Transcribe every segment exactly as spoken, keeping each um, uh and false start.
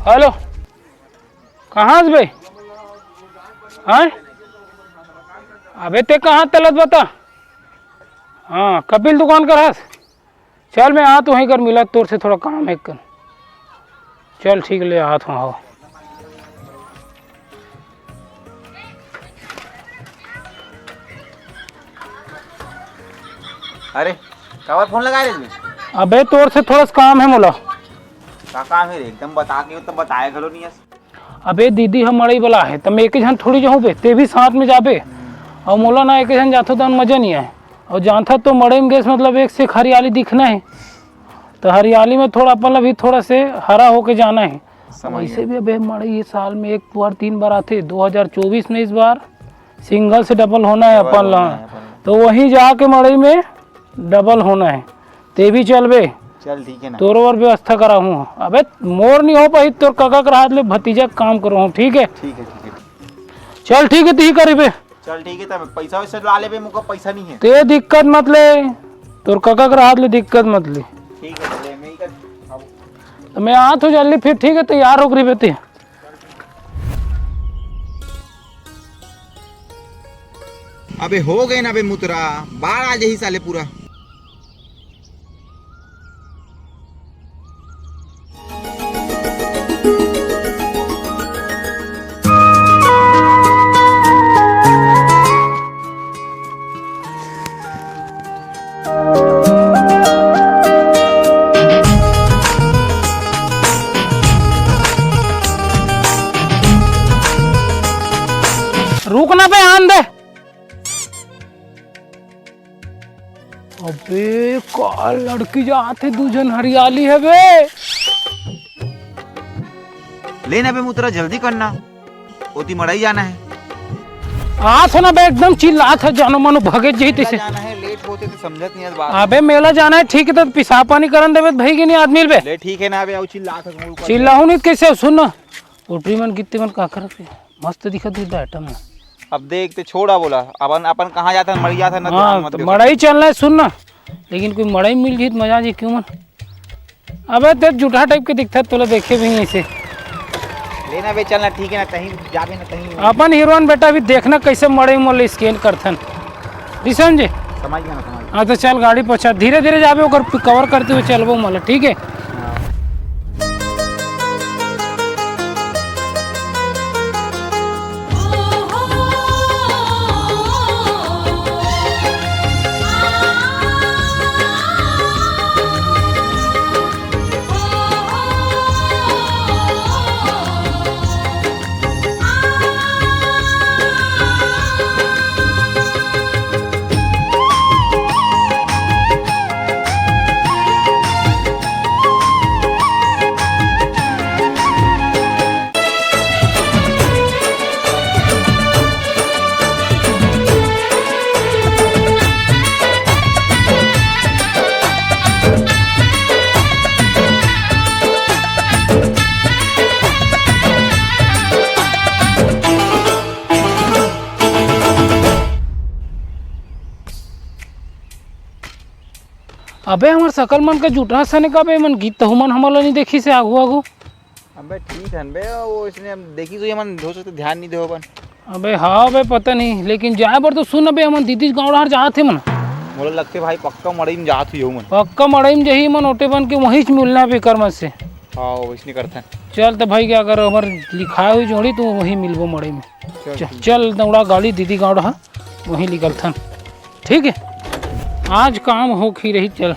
Hello, कहाँ हस बे? हैं? अबे ते कहाँ तलत बता? हाँ, कपिल दुकान कर हस? चल, मैं आत हूँ, वहीं कर मिलत तोर से थोड़ा काम है कर। चल ठीक, ले आत हूँ, आओ। अरे, काबर फोन लगाए रे? अबे तोर से थोड़ा सा काम है मोला। का काम है रे? एकदम बता के तो बताए घलो नहीं है। अबे दीदी ह मड़ई वाला है, त मैं एक झन थोड़ी जाहूँ बे, ते भी साथ में जाबे। अउ मोला ना एक झन जाथो त मजा नहीं आए। अउ जानथा तो मड़ई में गेस मतलब एक से एक हरियाली दिखना है, तो हरियाली में थोड़ा अपन ला भी थोड़ा से हरा होके जाना है। समझ वैसे गया। भी अबे मड़ई ये साल में एक बार तीन बार आथे, दो हज़ार चौबीस में इस बार सिंगल से डबल होना है डबल अपन ला। होना है अपन ला। तो वहीं जाके मड़ई में डबल होना है, ते भी चलबे। चल ठीक है ना। तोरो बर व्यवस्था कराहूँ। अबे मोर नहीं हो पाही, तोर कका के रहत ले भतीजा के काम करहूँ, ठीक है? ठीक है, ठीक है। चल ठीक है, तिही करिबे। चल ठीक है, तब पैसा वैसा ला लेबे, मोका पैसा नहीं है। ते दिक्कत मत ले, तोर कका के रहत ले दिक्कत मत ले। ठीक है, ले, मैं ही कर, अब तो मैं आत हूँ जल्दी फिर, ठीक है? तैयार होके रहिबे ते। अबे हो गए ना बे मुतरा, बाढ़ आ जाही साले पूरा। रुक ना बे, आन दे। अबे का लड़की जात हे, दू झन हरियाली हे बे। ले ना बे मुतरा, जल्दी करना, ओती मड़ई जाना है। आत हो ना बे, एकदम चिल्लात हे, जानो मानो भगे जही तैसे। जाना है, लेट होते तो समझत नहीं है बात। अबे मेला जाना है, ठीक है, तो पिसाब पानी करन देबे त भई के नहीं आदमी ल बे। ले ठीक है ना बे, अउ चिल्लात हे, मुड़ कर चिल्लाहूँ नहीं कैसे, सुन ना। पोटरी मन गिट्टी मन का करत हे? मस्त दिखत हे आइटम में। अब देख ते छोड़ा बोला, अपन, अपन कहाँ जात हन, मड़ई जात हन ना, हाँ, ध्यान मत तो दे। मड़ई चलना है, सुन ना, लेकिन कोई मड़ई मिल जाही त मजा आ जाही, क्यों मन? अबे ते जुटहा टाइप के दिखत, तोला देखे भी नहीं ऐसे। लेना बे, चलना, ठीक है ना, कहीं जाबे ना कहीं। अपन हीरोइन बेटा भी देखना कैसे मड़ई मोल स्कैन करथन। जी समझे? समझ गया ना, समझ गया। हाँ, तो चल गाड़ी पहुँचा, धीरे धीरे जाबे, ओकर कवर करते हुए चलबो मोला, ठीक है? हाँ। अबे हमर सकल मन का जुटहा सने का बे, मन गीत तहु मन हमला नहीं देखी से आगू आगू। अबे ठीक हन बे, वो इसने हम देखी तो ये मन हो सकते ध्यान नहीं दे होबन। अबे हाँ बे, पता नहीं, लेकिन जाए बर तो सुन अबे, हमन दीदी गाँव डहर जात हे मन। मोला लगते भाई पक्का मड़ई में जात हुई हो मन। पक्का मड़ई में जही मन, ओटे बन के वहीं से मिलना बे कर मन से। हाँ, वैसने करथन। चल तो भाई, क्या कर, हमर लिखाए हुई जोड़ी तो वहीं मिलबो मड़ई में। चल, चल, ठीक। चल दौड़ा गाड़ी दीदी गाँव डहर, वहीं निकलथन। ठीक है, आज काम होके ही रही। चल।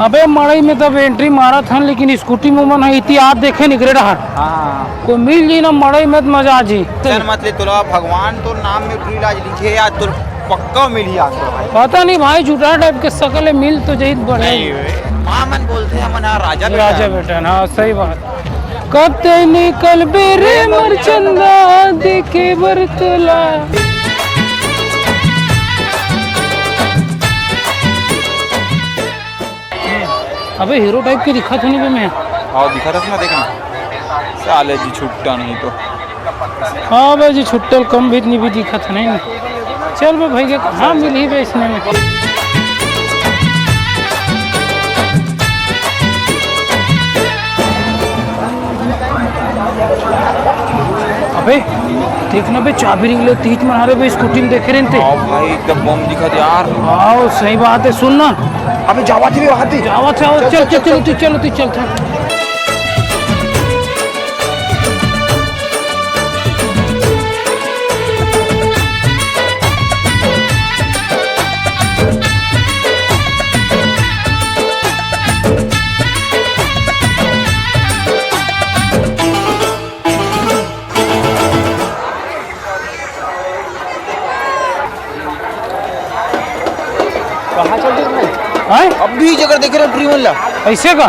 अबे मड़ई में तब एंट्री मारत हन, लेकिन स्कूटी में मन ह इतिहास देखे निकरे रहन। हाँ। कोई मिल जी ना मड़ई में त मजा आ जी। चल मत ले, तोला भगवान तोर नाम में free इलाज लिखे यार, तोर पक्का मिली आज तो भाई। पता नहीं भाई, जुटहा टाइप के सकल है, मिल तो जहित बढ़िया। नहीं बे, माँ मन बोलते हैं, हमन ह राजा बेटा। राजा बेटा ना, हाँ, सही बात। कब ते निकलबे रे मोर चंदा, देखे बर तोला। अबे हीरो टाइप के दिखत हूँ नहीं बे मैं? हाँ, दिखत हस ना, देख ना। साले जी छुट्टा नहीं तो। हाँ बे जी, छुट्टल कम भी इतनी भी दिखत है नहीं। चल बे भैया, हाँ, मिलही बे इसने में। अबे, देखना बे, चाबी रिंग ले तीत मन हरे बे, स्कूटी में देखे रहते। हाँ भाई, एकदम बम दिखत यार। हाँ, सही बात है, सुन ना। अबे, जावा थी, वहाँ थी। जावा, जावा, चल, चल, चल, चल, चल, तू चल, तू चल, चल। कहाँ चल दिस भाई? हैं? अभी जगह देखे रहे टूरी मन ला। ऐसे का?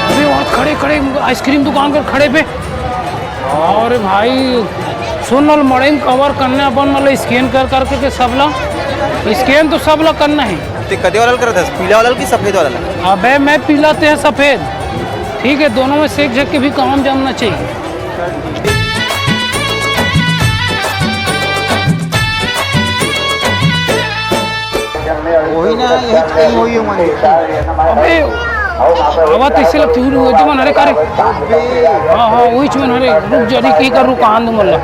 अबे वहाँ खड़े खड़े आइसक्रीम दुकान कर खड़े पे। अरे भाई, सुन न, मड़ई में कवर करने अपन मतलब स्कैन कर करके के सबला, स्कैन तो सबला करना है। ते कदे वाला करत हस? पीला वाला कि सफेद वाला? अबे मैं पीला, ते सफेद, ठीक है, दोनों में से एक झक के भी काम जानना चाहिए। वही ना, यही कहीं वही मन। अबे, आवा तो इसे लगती हुई, वो जो मन हरे करे। हाँ, हाँ, वही मन हरे, रुक जा, रुक, की कर, रुक, आन दो मन ला।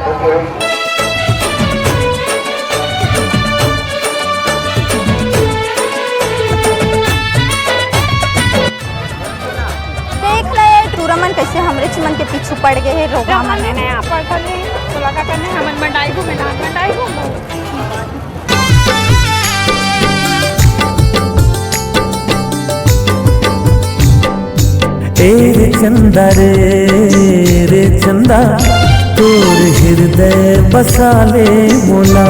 देख ले, टूरा मन कैसे हमरे च मन के पीछू पड़ गए हे, रोगा मन। हमन नया पढ़ल नहीं, तो लगा करने हमन मंडाई घूमे ना, मंडाई घूमे। ए रे चंदा रे, रे चंदा, तोर हृदय बसा ले मोला।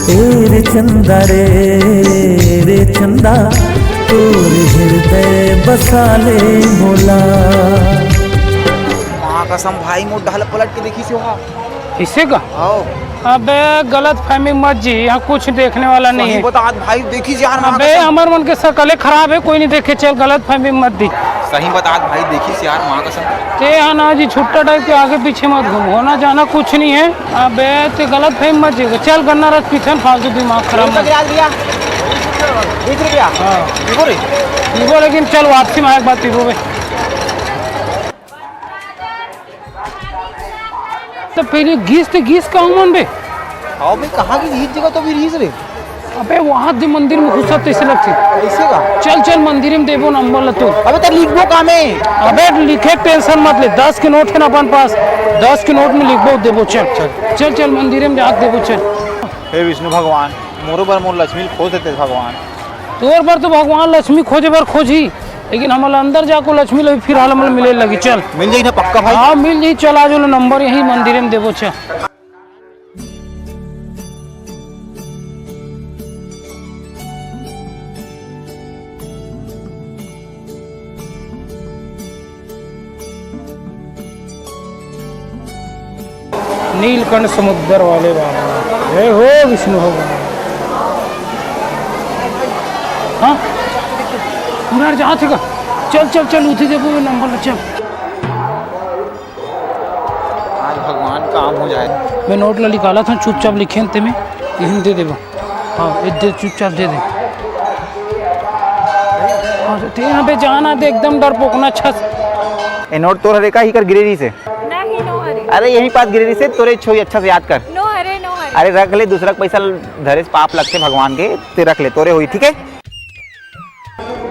ए रे चंदा रे, रे चंदा, तोर हृदय बसा ले मोला। माँ कसम भाई, मोर डहल पलट के देखी से वहाँ। इसे का? आओ। अबे गलत फहमी मत जी, यहाँ कुछ देखने वाला नहीं सही है। बतात भाई, देखी यार, माँ अबे कसम। हमर मन के सकले खराब है, कोई नहीं देखे, चल गलत फहमी मत दी। सही बतात भाई, देखी यार, माँ कसम। ते है ना जी, छुट्टा टाइप के आगे पीछे मत घूम, होना जाना कुछ नहीं है। अबे ते गलत फहमी मत जी, चल गन्ना रस पीथन, फालतू दिमाग खराब मत। गिरा दिया। बीस रुपया। हाँ। पीबो रे। पीबो, लेकिन चल वापसी में एक बार पीबो बे। तो पहले गीस ते गीस का उमन बे। हाँ बे, कहाँ की गीस जगह तो भी रीस रे। अबे वहाँ दे मंदिर में घुसा तैसे लगते। कैसे का? चल चल मंदिर में देबो नंबर ल तो। अबे तो लिखबो का में? अबे लिखे टेंशन मत ले, दस के नोट है ना अपन पास, दस के नोट में लिखबो देबो, चल चल चल चल मंदिर में जाके देबो चल। हे विष्णु भगवान, मोरो बर मोर लक्ष्मी ल खोज देते भगवान। तोर बर तो भगवान लक्ष्मी खोजे बर खोजही, लेकिन हमला अंदर जाको लक्ष्मी ल फिर हाल हमला मिले लगी। चल मिल जाही ना पक्का भाई? हाँ मिल जाही। चल आज वाला नंबर यही मंदिर में देबो। चल। नीलकंठ समुद्र वाले बाबा, जय हो विष्णु भगवान। हाँ, पूरा जहाँ थे का? चल चल चल, उठी देबो नंबर ल, चल। आज भगवान काम हो जाए। मैं नोट ला निकाला था, चुपचाप लिखे ते में, यहीं दे देबो। हाँ, ये दे, चुपचाप दे दे। हाँ, तो ते यहाँ पे जाना दे, एकदम डरपोकना छस। ए नोट तोर हरे का, ही कर गिरे रही से? नहीं, नो हरे। अरे यही पास गिरे रही से, तोरे छोई अच्छा से याद कर। नो हरे, नो हरे। अरे रख ले, दूसरा के पैसा धरे से पाप लगते भगवान के, ते रख ले, तोरे होई, ठीक है?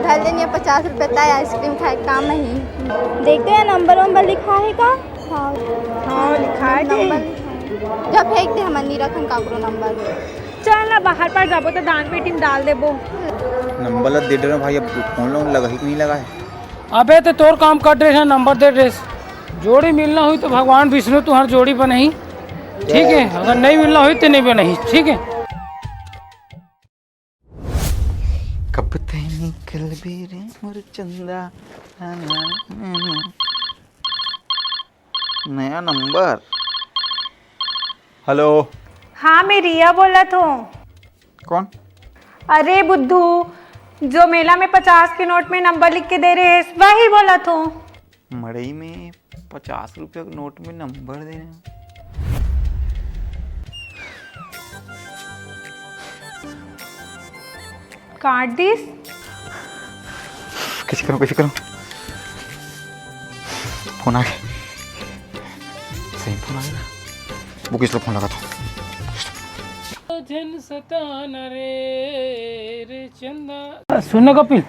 धर ले निया पचास रुपया, ताय आइसक्रीम खाए के काम नहीं। देखते हैं नंबर वंबर लिखा है का? हाँ। हाँ, लिखा है नंबर जी। लिखा है। जा फेंक दे, हमन नहीं रखन काकरो नंबर। चल ना, बाहर पर जाबो तो दान पेटी में डाल देबो। नंबर ला दे डरे भाई, अब फोन लोन लगा ही कि नहीं लगा है? अबे तो तोर काम कर रहे हैं, नंबर दे रहे। जोड़ी मिलना हुई तो भगवान विष्णु तुम्हार जोड़ी बनही, ठीक है? अगर नहीं मिलना हुई तो नहीं बनही, ठीक है? कब तै निकलबे रे मोर चंदा। नया नंबर। हेलो। हाँ, मैं रिया बोलत हूँ। कौन? अरे बुद्धू, जो मेला में पचास के नोट में नंबर लिख के दे रहे हैं, वही बोलत हूँ। मड़ई में पचास रुपया के नोट में नंबर देना। काट दिस। कैसे करूँ, कैसे करूँ? फोन आ गया। सही फोन आ गया। वो किस फोन लगा था? झन सताना रे, रे चंदा। सुन ना कपिल,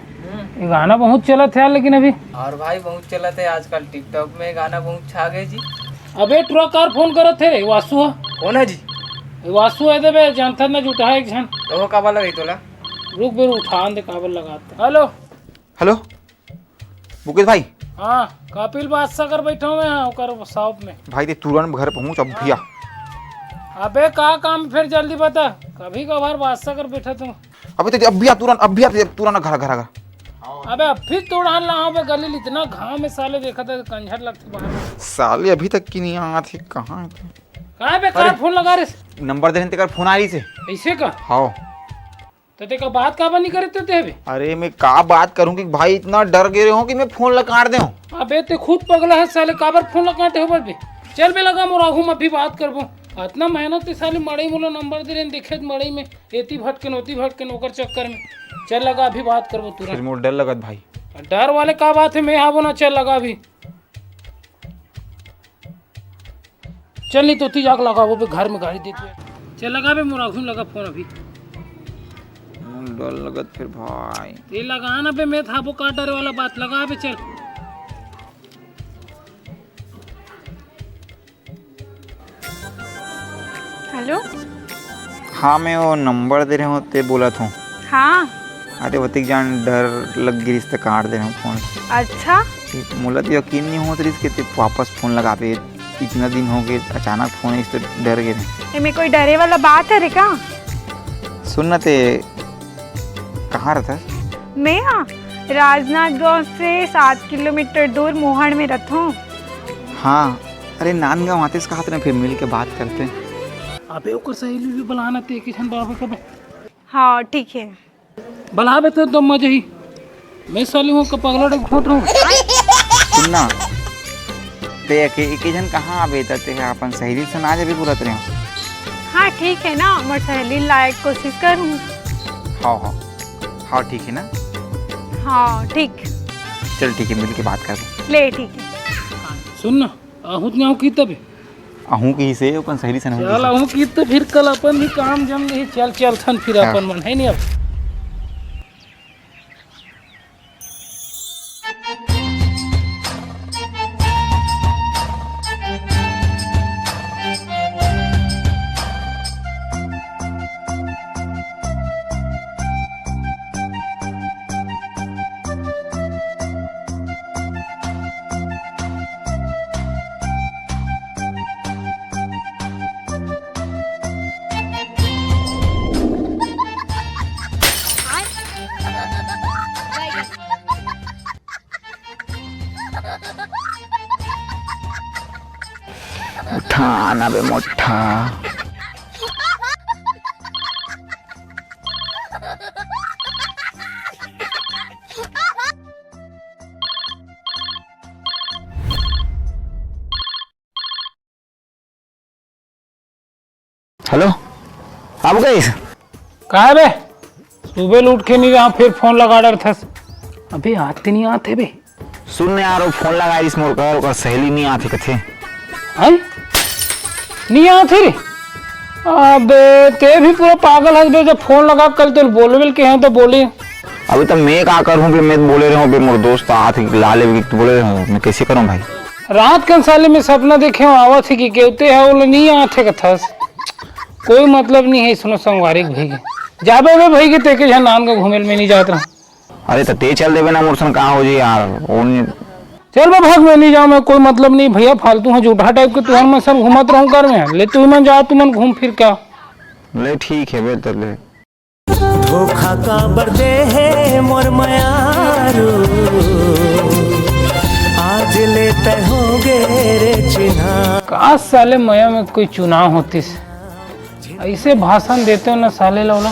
ये गाना बहुत चलत हे यार, लेकिन अभी। और भाई, बहुत चलत हे आजकल, TikTok में गाना बहुत छा गए जी। अबे, टुरा कार फोन करत हे रे, वासु ह। कौन है जी? ये वासु है दे बे, जानता ना, जुटा है एक झन। तो वो काबर लगे तोला? रुक बे, उठान दे, काबर लगात हे। हेलो। हेलो, मुकेश भाई। हाँ, कपिल बादशाह कर बैठा हूँ मैं, हाँ, ओकर शॉप में। भाई, ते तुरंत घर पहुँच, अब भैया। अबे, का काम, फिर जल्दी बता। कभी कभार बादशाह कर बैठा तू। अबे, ते अब भैया, तुरंत, अब भैया, तुरंत घर, घर, घर। अबे, अब फिर तोड़ान ला, अबे, गली इतना घाम में साले, देखा था, कंझर लगती बाहर। साले अभी तक की नहीं आत हे, कहाँ है? कहाँ बे, अरे, कार फोन लगा रे? नंबर दे रहे, तेकर फोन आ रही से। ऐसे का? हाँ। तो तेका बात काबर नहीं करे ते अभी? अरे, मैं का बात करूं कि भाई, इतना डर गए हो कि मैं फोन ला काट दे हूं। अबे, ते खुद पगला है साले, काबर फोन ला काटे हो बे? चल बे, लगा मोर आहू में अभी बात करबो। इतना मेहनत से साले मड़ई मोला नंबर दे रहे, देखे मड़ई में एती भटकन, ओती भटकन, ओकर चक्कर में। चल लगा, अभी बात करबो तुरंत। फिर मोर डर लगत भाई। डर वाले का बात है, मैं आवो ना, चल लगा अभी। चल नहीं तो ती जाके लगाबो बे, घर में गाड़ी देते। चल लगा बे, मोर आघू में लगा फोन अभी। मोर डर लगत फिर भाई। ते लगा ना बे, मैं थाबो का डरे वाला बात, लगा बे, चल। हेलो। हाँ, मैं वो नंबर दे रहे हूँ, ते बोलत हूँ। हाँ। अरे, ओतिक जान डर लग गिरिस त काट दे रहे हूँ फोन। अच्छा। मोला तो यकीन नहीं होत रहिस कि ते वापस फोन लगाबे। इतना दिन हो गए, अचानक फोन आइस तो डर गए। एमे कोई डरे वाला बात है रे का? सुन ना, ते कहाँ रहता? मैं हाँ, राजनांदगांव से सात किलोमीटर दूर मोहड़ में रहता हूँ। हाँ, अरे नांदगांव आते से कहा था ना, फिर मिल के बात करते। अबे ओकर सहेली भी बुलाना ते किशन बाबा का बे। हाँ, ठीक है। बलाबे तो दम मजा ही। मैं साली हूँ का पगला डग घोट रहूँ। सुन ना, ते एके, एके झन कहाँ आबे त ते अपन सहेली से ना जाबे बोलत रहे। हाँ, ठीक है ना, मोर सहेली लायक कोशिश करूँ। हाँ, हाँ, हाँ, ठीक है ना। हाँ, ठीक। चल ठीक है, मिल के बात कर ले। ठीक है। सुन ना, आहूँ त नहीं आहूँ की तबे। आहूँ की से अपन सहेली से नहीं चल, आहूँ की तो फिर कल अपन भी काम जम गई। चल, चल थन फिर हाँ। अपन मन है नहीं अब। उठा ना बे मोठा। हेलो, अब गइस? का है बे? सुबह ले उठ के नहीं रहा, फिर फोन लगा डरथस। अबे आते नहीं आते बे। सुन ना यार, वो फोन लगा रहिस मोर कर, ओकर सहेली नहीं आते कथे। हैं? नहीं आते रे? अबे ते भी पूरा पागल हस बे, जब फोन लगा कल तो बोलबे के हैं तो बोले। अबे तो मैं का करूँ बे, मैं बोले रहूँ बे, मोर दोस्त आत हे, ला लेबे के बोले रहूँ, मैं कैसे करूँ भाई? रात कन साले में सपना देखे हूँ, आवत हे कि केवते है, वो नहीं आत हे कथस। कोई मतलब नहीं है, सुनो संगवारी के भाई के। जाबे बे भाई के, तेके झन नान के घूमे ल मैं नहीं जात रहूँ। अरे तो ते चल देबे ना, मोर सन का हो जी यार, वो नहीं। चल बे भाग, मैं नहीं जाऊँ, मैं कोई मतलब नहीं भैया, फालतू है, झूठा टाइप के तुहर मन सन घूमत रहूँ कर में। ले तू मन जा, तू मन घूम फिर क्या। ले ठीक है बे, तो ले। धोखा काबर दे हे मोर मयारू, आज ले तय हो गे रे चिन्हा। काश साले मया में कोई चुनाव होतिस, ऐसे भाषण देते हो ना साले लौला।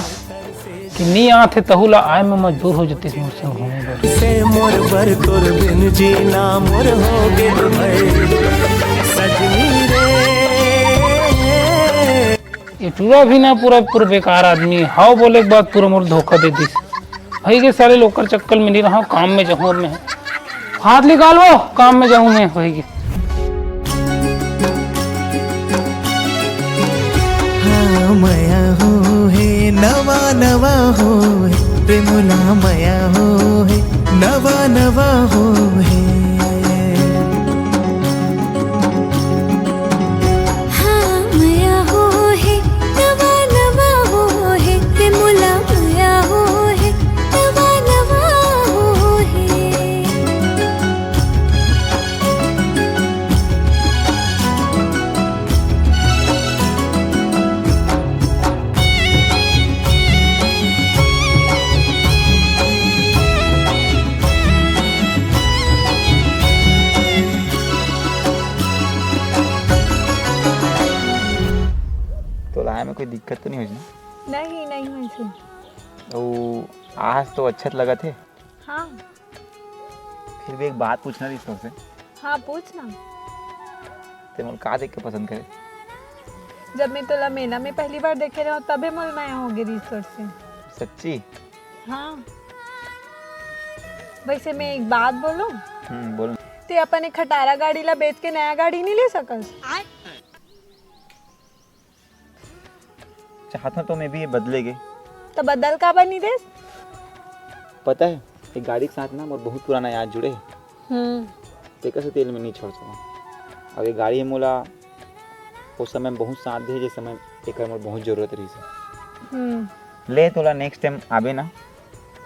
कि नी आत हे, तहू ला आए में मजबूर हो जतिस मोर संग घूमे बर। से मोर बर तोर बिन जीना मोर हो गे भाई सजनी रे। ये टूरा भी ना पूरा, पूरा बेकार आदमी हे। हाव बोले के बाद पूरा मोर धोखा दे दिस। भाई के साले लोकर चक्कर में नहीं रहा, काम में जाहूँ अब मैं। हाथ निकाल वो, काम में जाहूँ मैं, भाई के। हाँ, मया हो हे, नवा नवा हो हे, रे मोला मया हो हे, नवा नवा हो हे। हाँ, मया हो हे, नवा नवा हो हे, रे मोला मया हो हे, नवा नवा हो हे। तोला आए में कोई दिक्कत तो नहीं होइस ना? नहीं, नहीं होइस हे। अउ आज तो अच्छा लगत हे। हाँ। फिर भी एक बात पूछना रहिस तोर से। हाँ, पूछ ना। ते मोला का देख के पसंद करे? जब मैं तोला मेला में पहली बार देखे रहेंव, तभे मोला मया हो गे रहिस तोर से। सच्ची? हाँ। वैसे मैं एक बात बोलूं? हम्म, बोल। ते अपन एक खटारा गाड़ी ला बेच के नया गाड़ी नहीं ले सकस? चाहत हंव तो मैं भी ये बदले के। तो बदल काबर नहीं देस? पता है, ये गाड़ी के साथ ना मोर बहुत पुराना याद जुड़े हे। हम्म। तेकर से तेल में नहीं छोड़ सकंव। अब ये गाड़ी हे मोला, उस समय में बहुत साथ दे, जिस समय एकर मोर बहुत जरूरत रहिस हे। हम्म। ले तोला next time आबे ना,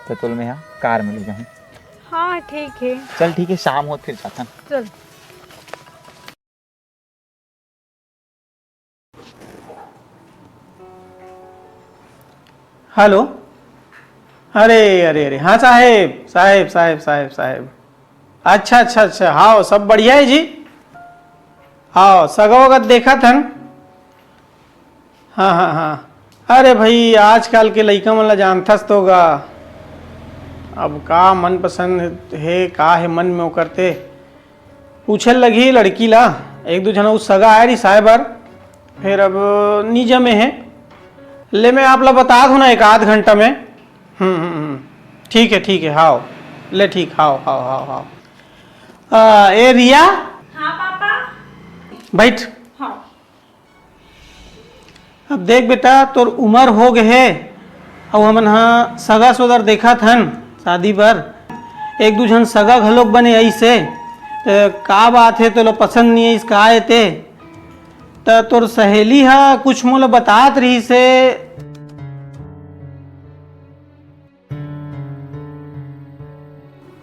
तो तोला मैं हा कार में ले जाहूँ। हाँ, ठीक है। चल ठीक है, शाम होत फिर जाथन। चल। हेलो। अरे अरे अरे, हाँ साहेब, साहेब, साहेब, साहेब, साहेब। अच्छा अच्छा अच्छा, हाव, सब बढ़िया है जी। हाव, सगा वगत देखत हन। हाँ हाँ हाँ। अरे भाई, आजकल के लइका मन ला जानथस तो गा, अब का मनपसंद हे, का हे मन में ओकर ते। पूछे लगही लड़की ला, एक दू झन अउ सगा आए रहिस आए बर, फेर अब नी जमे हे। ले मैं आप ला बता दूँ ना एक आध घंटा में। हम्म हम्म हम्म। ठीक है ठीक है, हाव। ले ठीक, हाव हाव हाव हाव। आ, ए रिया। हाँ पापा। बैठ। हाँ। अब देख बेटा, तोर उमर हो गे हे, अउ हमन ह सगा सोदर देखत हन शादी बर। एक दू झन सगा घलोक बने आइस हे, त का बात हे, तोला पसंद नइ आइस का एते? त तोर सहेली ह कुछ मोला बतात रिहिस हे,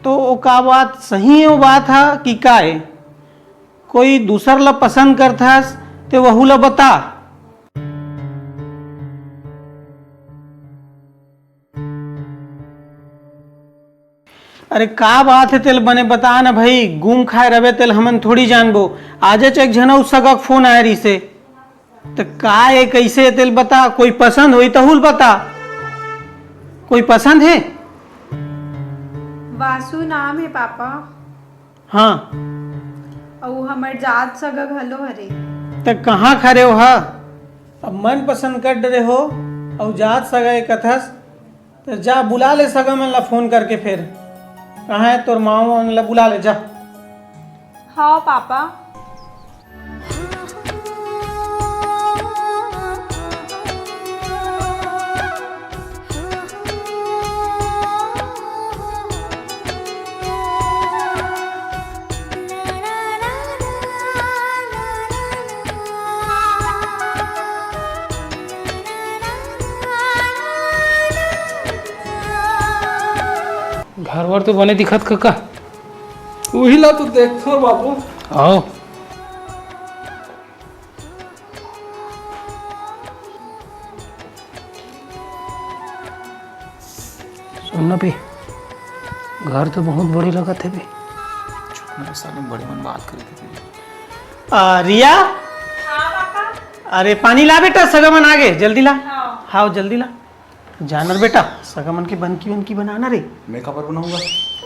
तो ओ का बात सही हे, ओ बात ह कि का हे? कोई दूसर ला पसंद करथस ते वहू ला बता। अरे का बात हे, तेल बने बता ना भाई, गुम खाए रबे तेल हमन थोड़ी जानबो। आजेच एक झन अउ सगा के फोन आए रिहिसे। त का ए, कइसे ए, तेल बता, कोई पसंद होई तहूल बता। कोई पसंद हे? वासु नाम हे पापा। हाँ। अउ हमर जात सगा घलो हरे। त कहाँ खरे हो हा? अब मन पसंद कर डरे हो, अउ जात सगा ए कथस, त जा बुला ले सगा मन ला फोन करके फेर। कहाँ हे तोर मामा मन ला बुला ले जा। हाँ पापा। घर वर तो बने दिखत कका। उही ला तो देखथो बाबू। आओ। सुन ना बे, घर तो बहुत बड़े लगत हे बे। चुप ना साले, बड़े मन बात करत हे। आ, रिया? हाँ, पापा। अरे, पानी ला बेटा, सगा मन आगे, जल्दी ला। हाँ। हाँ, जल्दी ला। जान रे बेटा, सगा मन के बनकी वनकी बनाना रे। मैं काबर बनाऊंगा?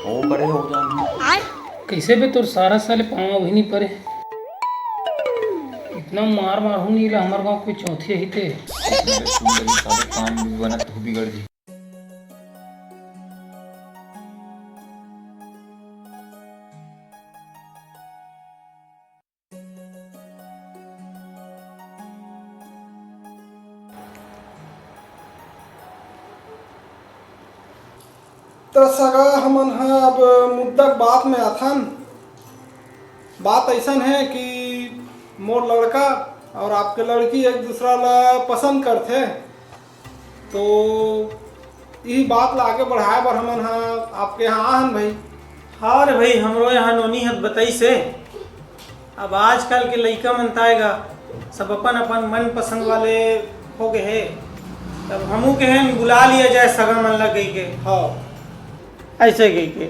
ओ करे हो जान। कैसे बे तोर सारा साले पाँव भी नहीं परे। इतना मार मारहूँ नहीं ला, हमार गाँव कोई चौथी ही ते। सारे काम भी बनत हो बिगड़ जी। त सगा, हमन ह अब मुद्दा के बात में आथन। बात अइसन हे कि मोर लड़का और आपके लड़की एक दूसरा ला पसंद करथे, तो इही बात ला आगे बढ़ाए बर हमन ह आपके यहाँ आहन भाई। हाँ रे भाई, हमरो यहाँ नोनी ह बताइस हे। अब आजकल के लइका मन ताय गा, सब अपन अपन मनपसंद वाले हो गए हे। तब हमू के हैं, बुला लिया जाए सगा मन ला कहि के। हाँ। ऐसे कहि के।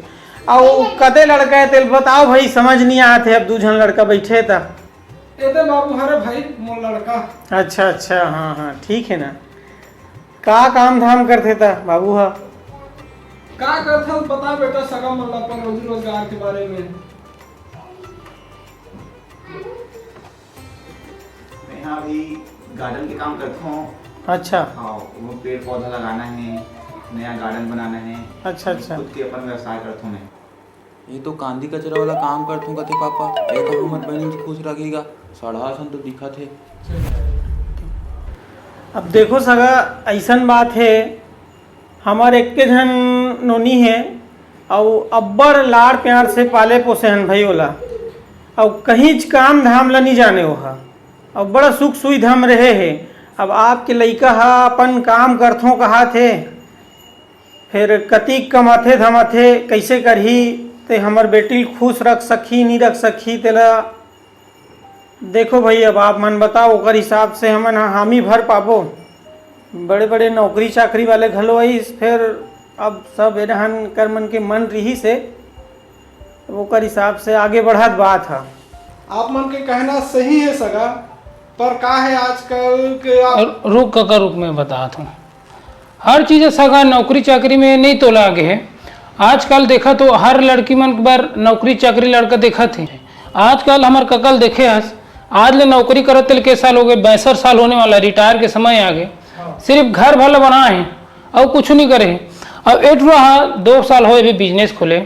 अउ कते लड़का हे तेल बताओ भाई, समझ नहीं आत हे। अब दू झन लड़का बैठे हे त। एदे बाबू हरे भाई, मोर लड़का। अच्छा अच्छा, हाँ हाँ, ठीक है ना। का काम धाम करथे त बाबू ह? का करथन बता बेटा, सगा मन ला अपन रोजी रोजगार के बारे में। मैं यहाँ अभी गार्डन के काम करता हूँ। अच्छा। हाँ, वो पेड़ पौधा लगाना है, नया गार्डन बनाना है। अच्छा, अच्छा। खुद के अपन व्यवसाय करता हूँ मैं। ये तो कांदी कचरा वाला काम करथूं कथे पापा, ये तो हमर बहिनी जी खुश रखेगा, सड़हा सन तो दिखत हे। अब देखो सगा, ऐसन बात हे, हमर एक्के झन नोनी हे, अउ अब्बड़ लाड़ प्यार से पाले पोसे हन भाई ओला, अउ कहींच काम धाम ला नी जाने ओहा, अउ बड़ा सुख सुविधा में रहे हे। अब आपके लइका ह अपन काम करथों कहात हे, फेर कतिक कमाथे धमाथे, कइसे करही, ते हमर बेटी ल खुश रख सकही, नी रख सकही, तेला देखो भाई, अब आप मन बताओ, ओकर हिसाब से हमन ह हामी भर पाबो। बड़े-बड़े नौकरी चाकरी वाले घलो आइस, फेर अब सब एडहन कर मन के मन रिहिस हे, ओकर हिसाब से आगे बढ़त बात ह। आप मन के कहना सही हे सगा, पर का हे आजकल के आप अउ रुक कका, रुक, मैं बतात हूँ। हर चीज सगा नौकरी चाकरी में नहीं तोला आगे हे। आजकल देखत हो हर लड़की मन बर नौकरी चाकरी लड़का देखत हे। आजकल हमर कका ल देखे हस, आज ले नौकरी करत तेल के साल हो गए, बैसठ साल होने वाला, रिटायर के समय आ गए। सिर्फ घर भर ला बनाए हे, अउ कुछ नहीं करे हे। अब ए टुरा हा दो साल होए अभी बिजनेस खोले,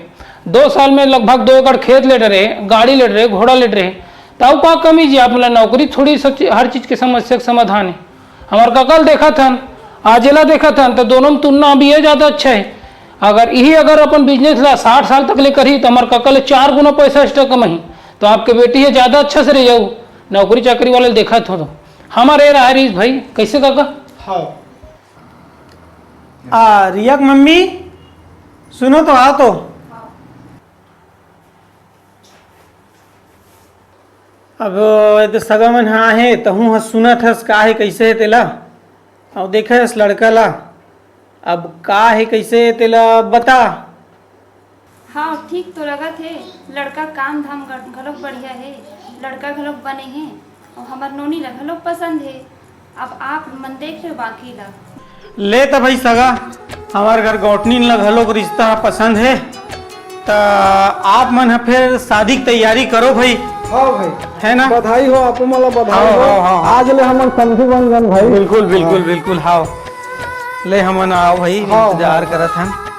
दो साल में लगभग दो एकड़ खेत ले डरे, गाड़ी ले डरे, घोड़ा ले डरे, त अउ का कमी जी? आप ला नौकरी थोड़ी सब चीज, हर चीज के समस्या के समाधान हे। हमर कका ल देखत हन, आज एला देखत हन, त दोनों में तुलना अभी ये ज्यादा अच्छा हे। अगर इही अगर अपन बिजनेस ला साठ साल तक ले करही, त हमर कका ले चार गुना पैसा एक्स्ट्रा कमाही, त आपके बेटी हे ज्यादा अच्छा से रह जाऊ, नौकरी चाकरी वाले ल देखत हो तो। हमर ए राय रहीस भाई, कैसे कका? हाँ। आ, रिया के मम्मी, सुनो तो, आओ तो। अब ए तो सगा मन ह आहे, तहूँ ह सुनत हस, का हे, कैसे हे तेला? अउ देखे हस लड़का ला, अब का हे, कैसे हे तेला बता। हाँ, ठीक तो लगत हे, लड़का काम धाम घ-, घलोक बढ़िया हे, लड़का घलोक बने हे, अउ हमर नोनी ला घलोक पसंद हे। अब आप मन देख लो बाकी ला। ले त भाई सगा, हमार घर गौटनी ला घलोक रिश्ता पसंद हे, त आप मन ह फेर शादी के तैयारी करो भाई। हाँ भाई। है ना? बधाई हो, आप मन ला बधाई हाँ, हो। हाँ, हाँ, हाँ। आज ले हमन समधी बन गन भाई। बिल्कुल, बिल्कुल, हाँ। बिल्कुल, हाँ। ले हमन आओ भाई, हाँ, इंतजार हाँ। करत हन।